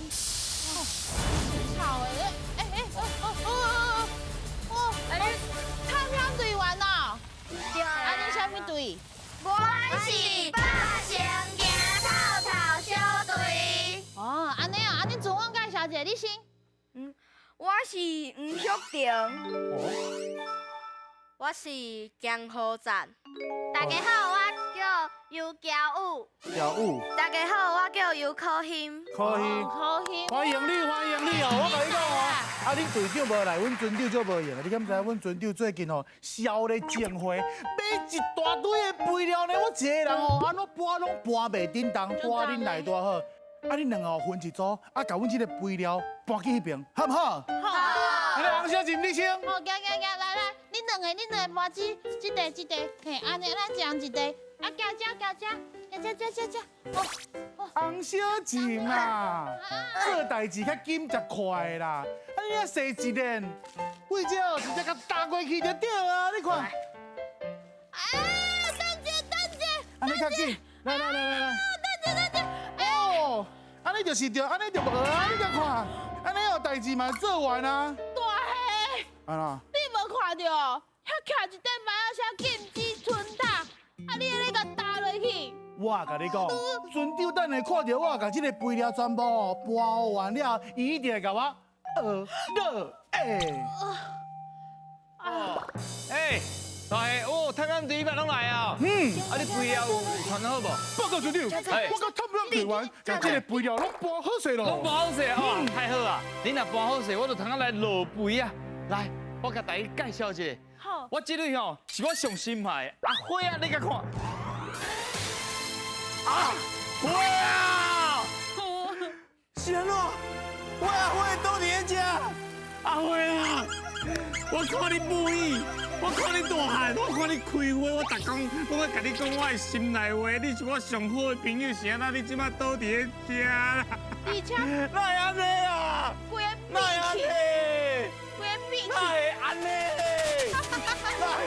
臭的，哎哎哦哦哦哦，哎，探險隊員哦，對啊，啊你啥物隊？我是百姓行透透小隊。哦，按呢啊，按呢自我介紹一下，你先。嗯，我是黃玉婷。我是江河站。大家好，我叫尤娇武。娇武。大家好，我叫尤可欣。可欣，可欣，歡迎你，歡迎你哦！我共你講哦，啊，恁隊長無來，阮船長足無閒的。你敢知影阮船長最近哦，燒咧種花，買一大堆的肥料呢。我一個人哦，按怎搬攏搬袂振動，搬恁來拄好。啊，恁兩個哦分一組，啊，共阮這个肥料搬去彼爿，好毋好？好。按呢，洪小姐，你先。好，行行行，來來，你兩個搬這這塊這塊，嘿，按呢咱一人一塊。啊，行這行這，行這這這這。洪小姐啊，做代誌較緊才快啦。啊，你遐踅一練，為這直接共搭過去就對啊！你看。啊，等者等者。按呢較緊，來來來來來。等者等者。哦，按呢就是對，按呢就無啊！你共看，按呢哦代誌嘛做完啊。大蝦。按怎？你無看著？遐徛一塊牌仔寫禁止吞塔，啊，你咧共搭落去。我共你講，船長等下看著我共這个肥料全部搬完了，伊一定會共我學落欸。啊！欸，大蝦哦，探險隊嘛攏來啊！嗯，啊，你肥料有傳好無？報告船長，我佮探險隊員共這个肥料攏搬好勢咯。攏搬好勢哦，太好啊！你若搬好勢，我就通來落肥啊！來，我共大家介紹一下。好。我這蕊吼是我上心愛的阿花啊，你共看。啊！花啊！是按怎？我阿花倒佇咧遮？阿花啊！我看你母语，我看你大漢，我看你開花，我逐工攏愛共你講我的心內話。你是我上好的朋友，是按怎？你這擺倒佇咧遮啦？而且哪會按呢啊？規個哪會按呢？規個秘哪會按呢？哪會？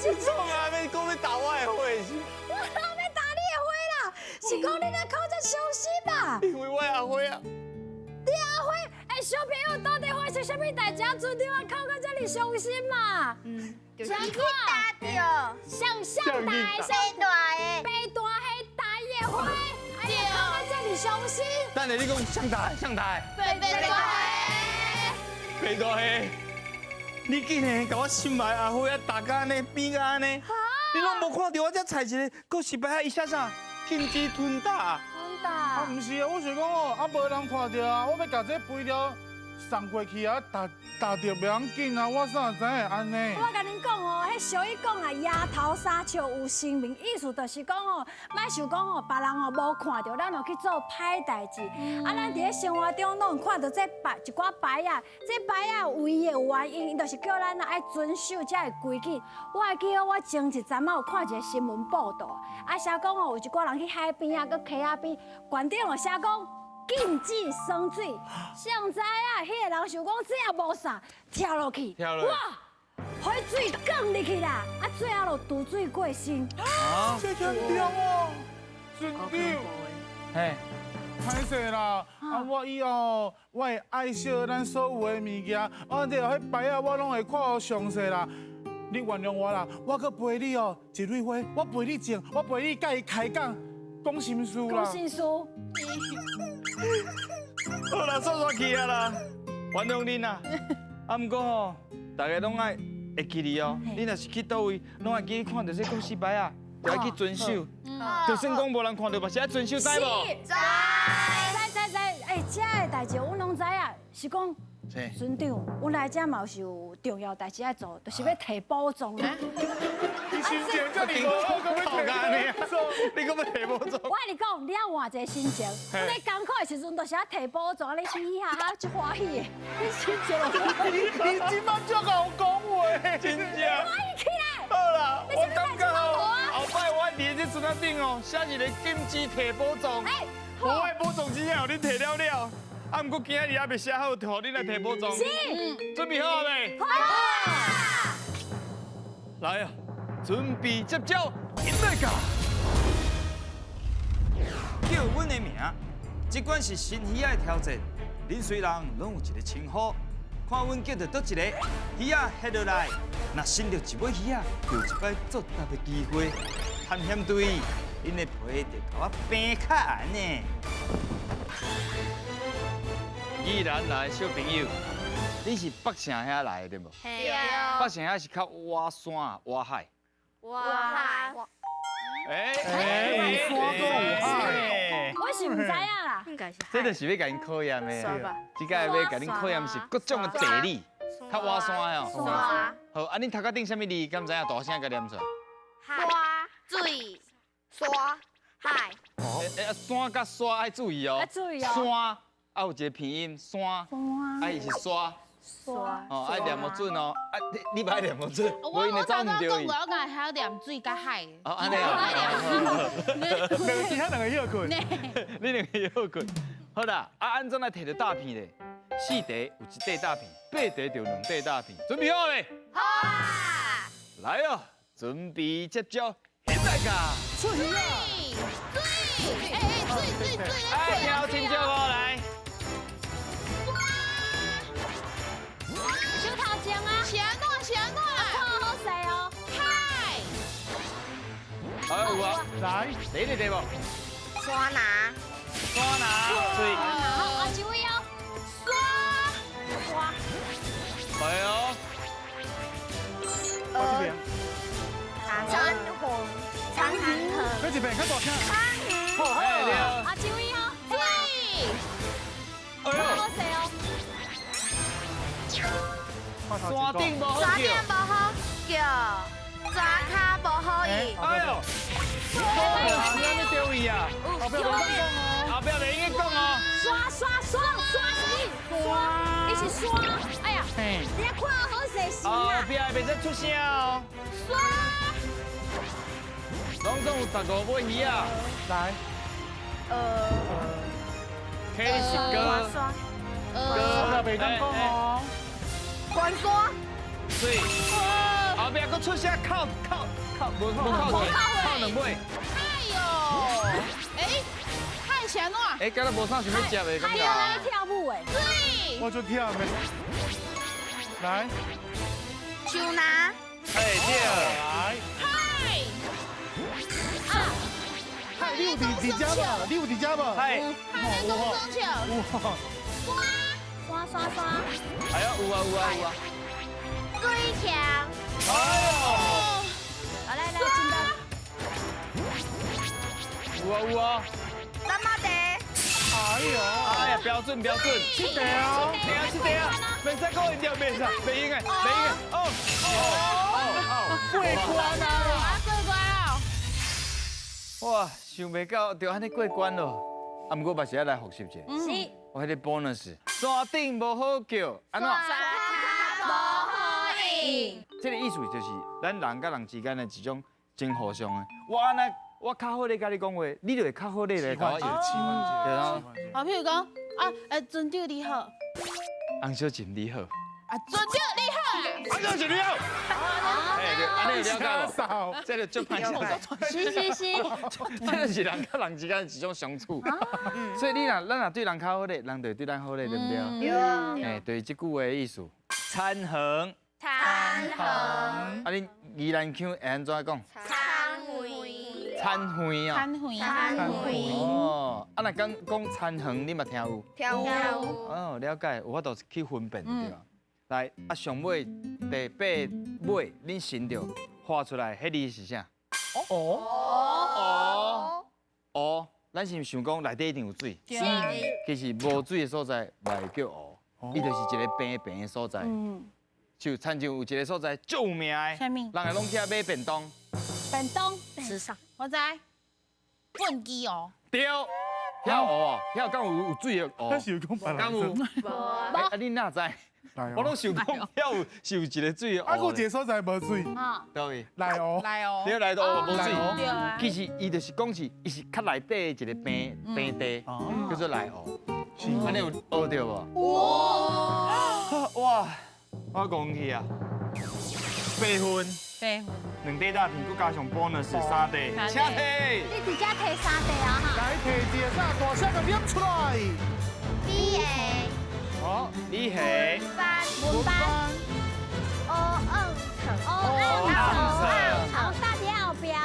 這創啊！欲講欲打我的花是？我哪欲打你的花啦？是講你咧哭這傷心啊？因為我阿花啊！你阿花，欸，小朋友到底發生啥物代誌？船長啊，哭到這爾傷心嘛？嗯，就是去打著，上上大的，白大的，白大的大的花，哎呀，哭到這爾傷心。等下你講上大的，上大的，白白大的，白大的。你竟然共我心愛阿花啊，打甲按呢，變甲按呢，你攏無看著我這採一个告示牌，伊寫啥？禁止吞打。吞打。啊，毋是啊，我想講哦，啊，無人看著啊，我欲共這肥料送過去啊，踏踏著袂要緊啊，我啥知會按呢？我共恁講哦，彼俗語講啊，搖頭三尺有神明，意思就是講哦，莫想講哦，別人哦無看著，咱哦去做歹代誌。啊，咱佇咧生活中攏有看著這牌一寡牌仔，這牌仔有伊的原因，伊就是叫咱愛遵守這个規矩。我會記得我前一陣仔有看一个新聞報道，啊寫講哦，有一寡人去海邊啊，閣溪仔邊，懸頂哦寫講禁止耍水，誰知啊？彼个人想講這也無啥，跳落去，跳落去，哇，予水灌入去啦！啊，最後就溺水過身。啊，這嚴重哦，船長，嘿，歹勢啦，啊，我以後我會愛惜咱所有的物件，啊，這彼牌仔我攏會看好詳細啦。你原諒我啦，我閣陪你哦，一蕊花，我陪你種，我陪你共伊開講，講心事啦。講心事。好啦，煞煞去啊啦，原諒恁啦。啊，毋過吼，大家攏愛會記得哦。你若是去佗位，攏愛記看著這告示牌啊，就愛去遵守。就算講無人看著，嘛是愛遵守，知無？知。知知知，欸，這个代誌阮攏知影，是講船長，阮來這嘛是有重要代誌愛做，就是欲提寶藏啦。你心情這爾無好，閣欲提寶藏？你閣欲提寶藏？我共你講，你愛換一个心情。阮咧艱苦的時陣，就是愛提寶藏，你嘻嘻哈哈，足歡喜的。你心情。你這擺足𠢕講話，真正。歡喜起來。好啦，我感覺哦，後擺我佇這船仔頂哦，寫一个禁止提寶藏。我的寶藏真正予恁提了了。啊，毋過今仔日猶未寫好，予恁來提寶藏。是。準備好未？好。來啊，準備接招，引來噶。叫叫阮的名。这款是新鱼仔的挑战，恁随人拢有一个称呼，看阮叫著佗一个鱼仔翕落来，若伸著一尾鱼仔，就有一摆作答的机会。探险队，恁的皮就共我平较硬呢。宜兰来的小朋友，你是北城遐来的对无？对。北城遐是较倚山倚海。倚海。哎哎，有山阁有海。我是毋知影啦。应该是。这就是欲共𪜶考验的。这届欲共恁考验是各种的地理，较倚山的哦。山。好，啊，恁头壳顶啥物字？敢知影？大声共念出来。海。水。山。海。哎，山佮沙爱注意哦。爱注意哦。山啊，有一个拼音山，啊，伊是沙。沙。哦，爱念无准哦，啊，你嘛爱念无准，我我头拄讲过，我敢会晓念水佮海。哦，按呢哦。其他两个歇睏。你两个歇睏。好啦，啊，按怎来提著诈骗咧？四题有一块诈骗，八题就两块诈骗，准备好未？好啊！来哦，准备接招，现在噶。水啊！水，哎哎，水水水！哎，听好清楚哦，来。手头前啊！是按怎？是按怎？看好势哦。海。哎，有啊。来，第一个题目。山拿。山拿。水。好，下一位哦。山。山。来哦。我这边。山红。长河。这一边较大声。好。哎，对。下一位哦。水。哎呦。好势哦。山顶无好叫，山顶无好叫，山跤无好伊。哎呦，是按呢对位啊？后壁袂当讲哦，后壁袂用讲哦。刷刷刷刷什么？刷，伊是刷。哎呀，你看好势是啊。后壁袂使出声哦。刷。拢总有15尾鱼仔。来。K 是哥。哥，后壁袂当讲哦。关山。水。后壁阁出声，扣扣扣，无无扣水，扣两尾。哎呦，哎，海是按怎？哎，敢若无啥想欲接的感觉。海来跳舞的。对。我就跳的。来。树林。哎对。来。海。啊。海，你有伫遮无？你有伫遮无？海。海在东中笑。有。刷刷刷。哎呀，有啊有啊有啊。水墙。哎呦。来来来，进来。有啊有啊。干妈地。哎呦。哎呀，标准标准。七题哦。对啊，七题啊，袂使讲伊掉，袂使，袂用的，袂用的。哦哦哦，过关啊！过关啊！哇，想袂到就按呢过关咯。啊，毋过嘛是爱来复习一下。是。我彼个 bonus，山顶无好叫，按怎？山跤无好应。这个意思就是，咱人佮人之间的一种真互相的。我按呢，我较好咧佮你讲话，你就会较好咧来共我应。对啊。啊，譬如讲，啊，船长你好。洪小琴你好。啊，船长你好。洪小琴你好。哎，对，按呢有了解无？这就足歹势。是是是。这就是人佮人之间的一种相处。所以你若咱若对人较好咧，人就会对咱好咧，对不对？对。哎，对，这句话的意思。田园。田园。啊，恁宜兰腔会按怎讲？田园。田园啊。田园。田园。哦，啊，若讲讲田园，你嘛听有？听有。哦，了解，有法度去分辨对吧？来，啊，上尾第八尾，恁寻著画出来，彼字是啥？哦哦哦，咱是毋是想讲内底一定有水？是。其实无水的所在嘛会叫湖，伊就是一个平平的所在。就亲像有一个所在足有名的，啥物？人会拢去遐买便当。便当。时尚。我知。畚箕湖。对。遐湖哦，遐敢有水的湖？敢有？无。啊，你哪知？我拢想讲，遐有是有一个水的湖。啊，阁有一个所在无水。佗位？内湖。内湖。对，内湖无水。对啊。其实伊就是讲是，伊是较内底的一个平平地，叫做内湖。是。按呢有学著无？哇！哇！我讲去啊！ 8分， 8分， 2块大片，阁加上 bonus 3块，请提。你直接提3块啊哈。来提一个啥？大声个念出来。 B A。好，李黑。班。文班。欧恩城。欧恩城。好，大伫后壁哈。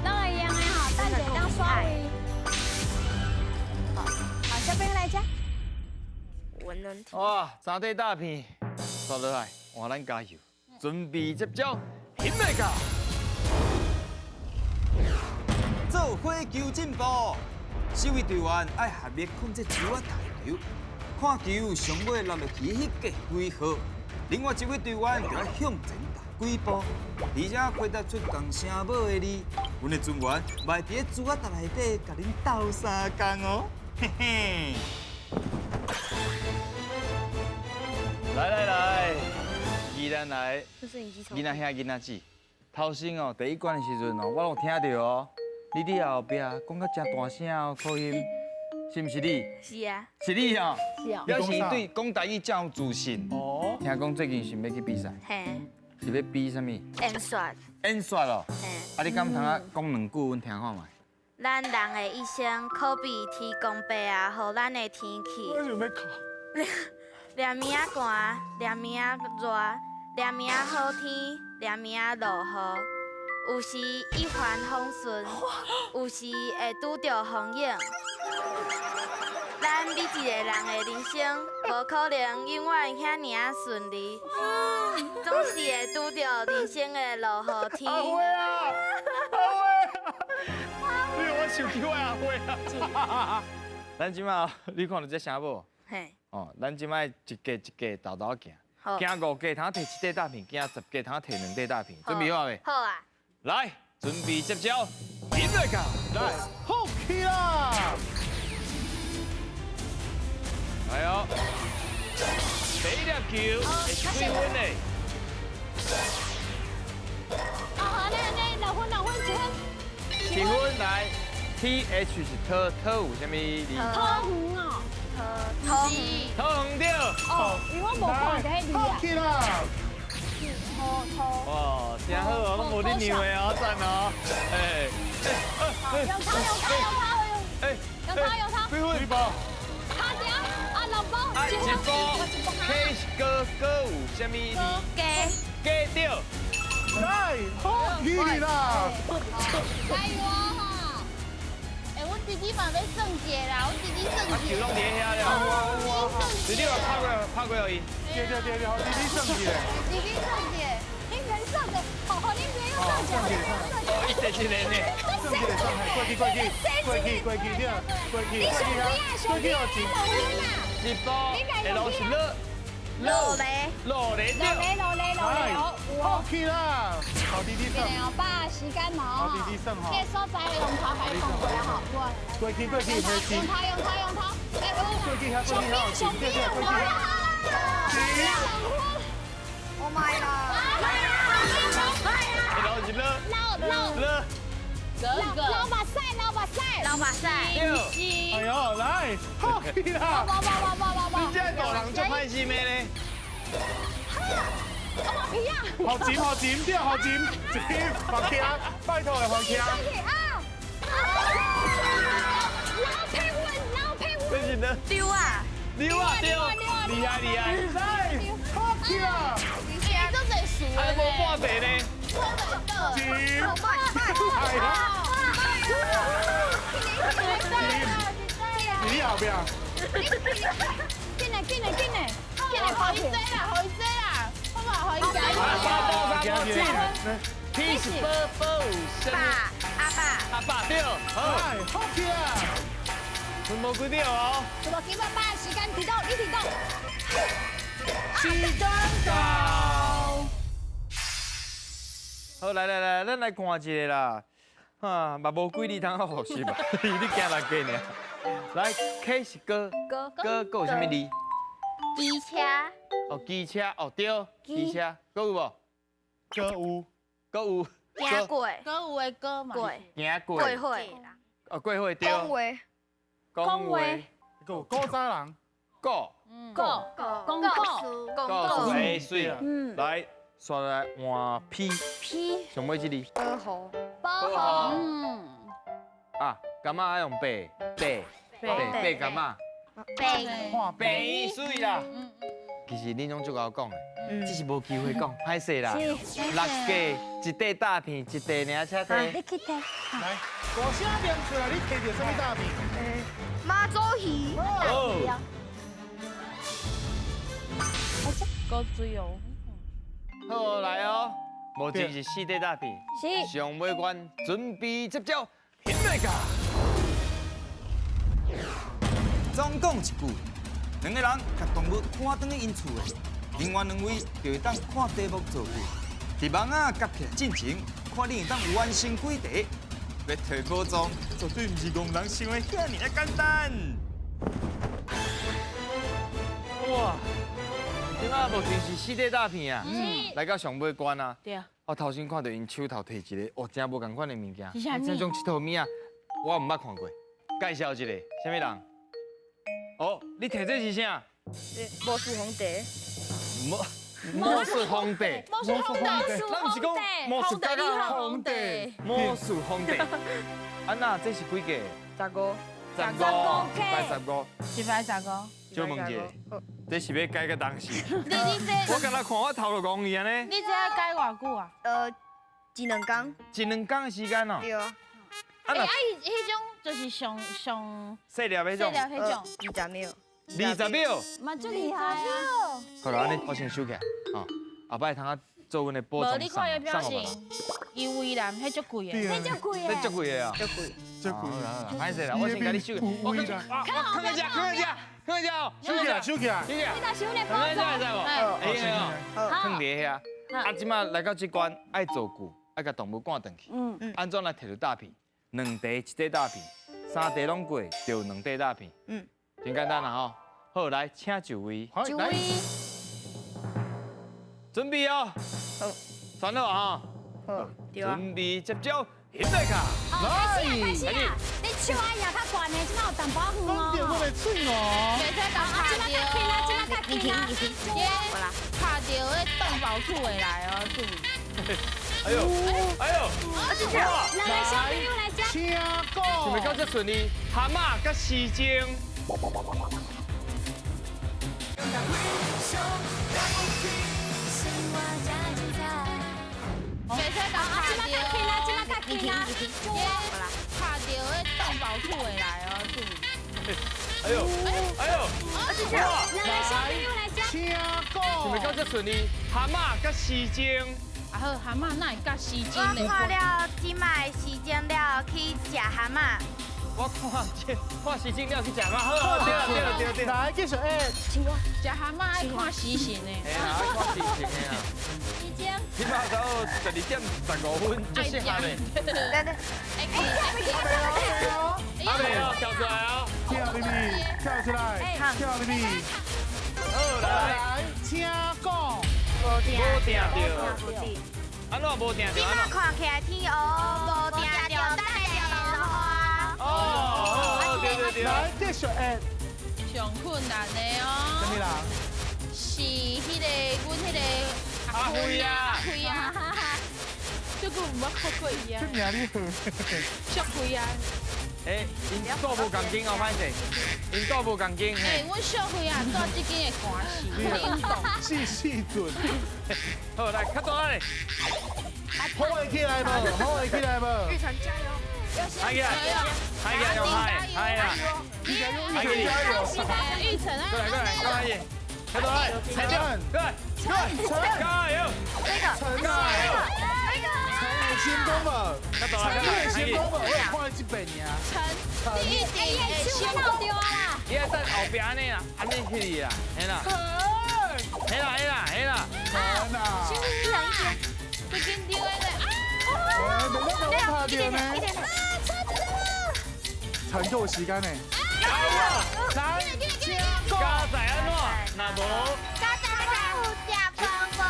咱会用的吼，等下当刷位。好，好，小朋友来遮。我能。哇，3块大片，刷落来，换咱加油，准备接招，起来噶！做火球进步，四位队员爱合力控制球仔台球，看球上尾落落去彼个几号，另外一位队员就爱向前踏几步，而且回答出仝声母的字，阮的队员嘛会伫咧珠仔台内底共恁斗相共哦，嘿嘿。来来来，宜兰来，囡仔兄囡仔姊，头先哦，第一关的时阵哦，我拢有听到哦，你伫后壁讲甲真大声哦，口音，是毋是你？是啊。是你哦。是哦。表示对讲台语真有自信。哦。听讲最近想欲去比赛。嘿。是欲比啥物？演说。演说哦。嘿。啊，你敢通啊讲两句，阮听看觅？咱人的一生，可比天公伯啊，予咱的天气。我想欲哭。连暝仔寒，连暝仔热，连暝仔好天，连暝仔落雨。有时一帆风顺，有时会拄著风影。咱每一个人的人生，无可能永远遐尔仔顺利，总是会拄著人生的落雨天。阿辉啊，阿辉啊，你予我想起我阿辉啊！咱这摆你看著这声母？嘿。哦，咱这摆一格一格沓沓行，行5格通提1块大片，行10格通提2块大片，准备好未？好啊。来，准备接招，进来噶，来，好起啦！来哦，第一粒球会是几分的？哦，好，那那6分，6分，1分。1分来，T H 是桃，桃有啥物字？桃园哦。桃园，桃园对。哦，因为我无看著彼字啊。好起啦！桃桃。哇，真好哦，拢无你让的哦，赞哦。哎，用头用头用头哎，用头用头。几分？卡条啊，6步。啊，1步。K 是哥，哥有啥物字？鸡。鸡对。来，好起啦！加油哦！哎，我弟弟嘛欲算一下啦，我弟弟算一下。球拢伫遐了。弟弟有拍过，拍过予伊。对对对对，弟弟算一下。弟弟算一下，你免算者，好，好，你免用算者，你免用算者。一个一个呢。算一下，算过去过去，过去过去对，过去过去过去哦，一步，下路是落。落雷，落雷，落雷，落雷，落雷，好起啦，好弟弟算。哦，把时间哦，好弟弟算哈。这所在用头开放过来吼，过去过去，用头用头用头，过去过去上边上边，我买啦，落是落，落落落，老目屎，老目屎，老目屎，哎呦，来，好起啦！哇哇哇哇哇！你这大人足歹心的呢。我毛皮啊！好紧好紧，对，好紧，紧，放起，拜托的放起。啊！老配稳，老配稳。这是呢？丢啊！丢啊丢！厉害厉害！来，好起啦！你都在数还无半白呢。紧，哎呀！你后边。进来进来进来，进来好一啦，好一啦，好嘛，好一三步三步进。P 是波波有什爸阿爸阿爸对，好，好起啦！全部几点哦？全部几百把时间提到，你提到。时间到。好，来来来，咱来看一下啦。啊，嘛无几字通好复习吧？你惊六个尔。来，K 是哥，哥哥阁有啥物字？机车。哦，机车，哦对，机车，阁有无？阁有，阁有。行过。阁有的阁嘛。过。行过。过火。哦，过火对。讲话。讲话。阁有古早人。故故公告故事，哎，水，来，刷来换 P P 上尾这字，保护，保护，啊，柑仔爱用白白白白柑仔，白白水啦。其实恁拢足𠢕讲的，只是无机会讲，歹势啦。六个一块大片，一块尔，请提。你去提。来，大声念出来，你提著啥物大片？妈祖鱼。哦。够水哦。好，来哦。目前是四块大片。是。上尾关准备接招，起来噶。总讲一句。两个人共动物赶转去𪜶厝的，另外两位就会当看题目造句。伫网仔夹起来进前，看你会当完成几题。欲提宝藏，绝对毋是戆人想的遐尔仔简单。哇！这摆目前是四块大片啊，来到上尾关啊。对啊。我头先看著𪜶手头提一个，哇，真无仝款的物件。是啥物？这种𨑨迌物仔，我毋捌看过。介绍一下，啥物人？哦，你提这是啥？魔术皇帝。魔术皇帝。魔术皇帝。咱毋是讲魔术家皇帝。魔术皇帝。啊那这是几个？15。15。15。一百15。借问一下，这是欲改个东西？你这，我敢若看我头就戆去按呢。你这爱改偌久啊？一两工。一两工的时间哦。对啊。啊，伊彼种就是上上细粒彼种，细粒彼种，20秒。20秒。嘛足厉害啊！好啦，按呢我先收起来，吼，后摆通啊做阮的宝藏无你看伊表情，伊为难，彼足贵的，彼足贵的，彼足贵的啊，足贵，足贵。歹势啦，我先共你收起来。我看看一下，看一下，看一下哦，收起来，收起来，收起来。你若收咧宝藏，会使无？会使哦。放伫遐。啊，这摆来到这关，爱造句，爱共动物赶转去。嗯嗯。按怎来提著大片？两题一块大片，三题拢过，就两块大片。嗯，真简单啦吼。好，来，请就位。就位。准备哦。好。选好啊。好。准备接招，起来卡。来，开始啊！你手爱举较悬的，这摆有淡薄远哦。讲著阮的喙哦。袂使共拍著。这摆较轻啊，这摆较轻啊。拍著彼动保处会来哦，注意。哎呦，哎呦，两个小朋友来吃。请讲。是毋是到这顺利？蛤蟆佮时钟。袂使共拍著。拍著彼动保处会来哦，注意。哎呦，哎呦，两个小朋友来吃。请讲。是毋是到这顺利？蛤蟆佮时钟。啊好，蛤蟆哪会佮时钟呢？我看了这摆时钟了去食蛤蟆。我看这看时钟了去食蛤蟆，好，对了对了对了对了。来，继续哎。食蛤蟆爱看时辰的。嘿啦，爱看时辰的啦。时钟。这摆到12点15分，足适合的。对对。哎，阿妹哦，跳出来哦。跳入去，跳出来，跳入去。好，来，请讲。无定着。按怎无定著？这摆看起来天黑，无定著，等下就落雨。哦，对对对。来，继续按。上困难的哦。啥物人？是彼个阮彼个阿辉啊。阿辉啊。这久毋捌看过伊啊。这名你好。小辉啊。哎，𪜶住无仝间哦，歹势，𪜶住无仝间。哎，阮小辉啊，住这间会寒死，冷冻。死死准。好，来，较大咧。好会起来无？好会起来无？玉成加油！嗨起来，嗨起来，用嗨，嗨啦！玉成加油！玉成啊！过来过来，过来，较大来，踩掉，过来，过来，加油！这个，加油！陈有成功无？陈有成功无？我有看你这边尔。陈，你一定会成功啦！你爱等后壁按呢啦，按呢去啦，嘿啦。嘿啦嘿啦嘿啦。陈啊！一人一边。最紧张的咧！哎，没办法，我拍到呢。陈够时间呢。来，加载按怎？若无。加载有食饭无？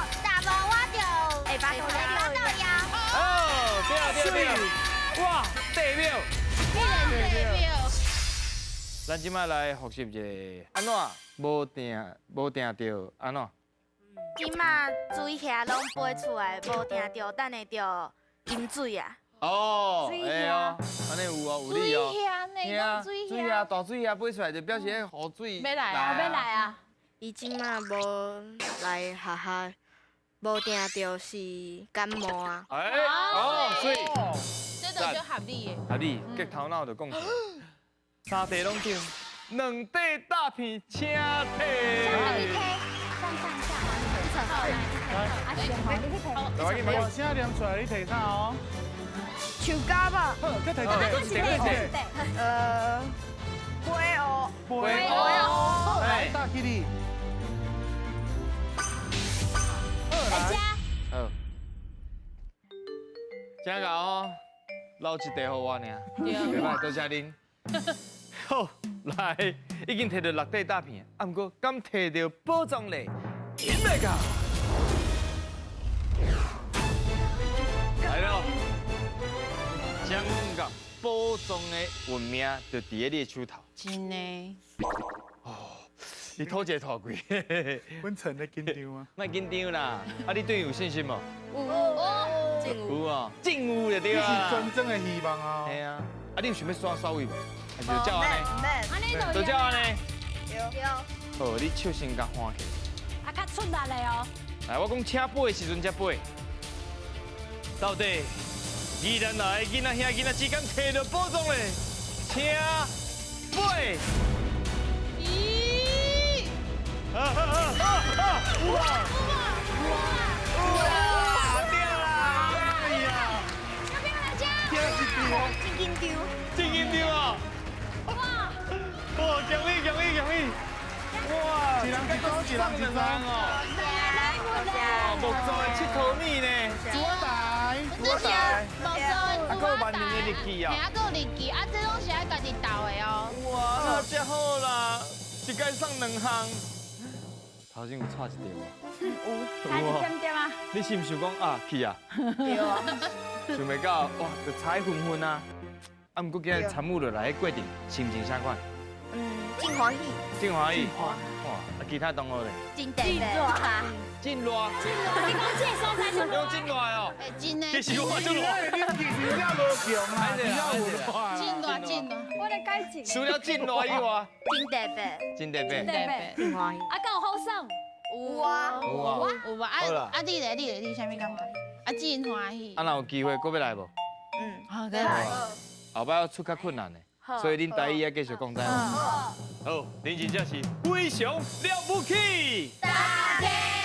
食无我就会巴肚肚枵。哦，对对对，哇，对秒。对秒。咱这摆来复习一下，按怎無定無定著按怎？這馬水魚攏飛出來，無定著，等會著淹水啊！哦，水會哦，按呢有哦，有理哦。水魚呢？水水魚大水魚飛出來就表示彼雨水欲來啊欲來啊！伊這馬無來學校，無定著是感冒啊。哎，哦，水。這就足合理的。合理，激頭腦就講出來。三塊攏對，兩塊大片，請提。上上下，啊，上好，你去提。我聲念出來，你提啥哦？樹膠吧。好，閣提一個，一個，一個。飞哦。飞哦。来，大起你。来加。好。真𠢕哦，留一块予我尔。对。袂歹，多谢恁。好，來，已經提著六塊大片，啊，毋過敢提著寶藏咧？緊來㗎！來咯，將個寶藏的運命就佇咧你的手頭。真的。哦，你吐一个吐幾？阮陳咧緊張啊！莫緊張啦，啊，你對伊有信心無？有，真有。有啊，真有就對啊。這是真正的希望啊！嘿啊，啊，你有想欲刷刷位無？還是就照按呢？就照按呢。對。好，你手先共翻起。啊，較出力的哦。來，我講請飛的時陣才飛。到底宜蘭來的囡仔兄囡仔姊敢提著寶藏咧？請飛。咦？啊啊啊啊！有啊！有啊！有啊！對啦！哎呀！小朋友來吃。真緊張。真緊張啊！哇！哇！恭喜恭喜恭喜！哇！一人一張，一人一張哦。木做的𨑨迌物呢？煮仔，煮仔，木做的啊，閣有萬年的日記啊！嘿啊，閣有日記，啊，這攏是愛家己鬥的哦。哇，那真好啦，一擺送兩項。頭先有錯一條無？有，差一點點啊。你是毋是想講啊去啊？對啊。想袂到哇，就差分分啊！啊，毋過今日參與落來的過程，心情啥款？嗯，真歡喜。真歡喜。哇！啊，其他同學咧？真特別。真熱。真熱。你講這個所在就熱。真熱哦。欸，真的。其實我足熱。你真正無強啊！真正有熱。真熱，真熱。我咧改進。除了真熱以外。真特別。真特別。真特別。真歡喜。啊，敢有好耍？有啊。有啊。有啊。啊啊！你咧？你咧？你啥物感覺？啊，真歡喜。啊，若有機會，閣欲來無？嗯。好，閣來。後擺要出較困難的，所以恁台語愛繼續講知無？好，恁真正是非常了不起。大家。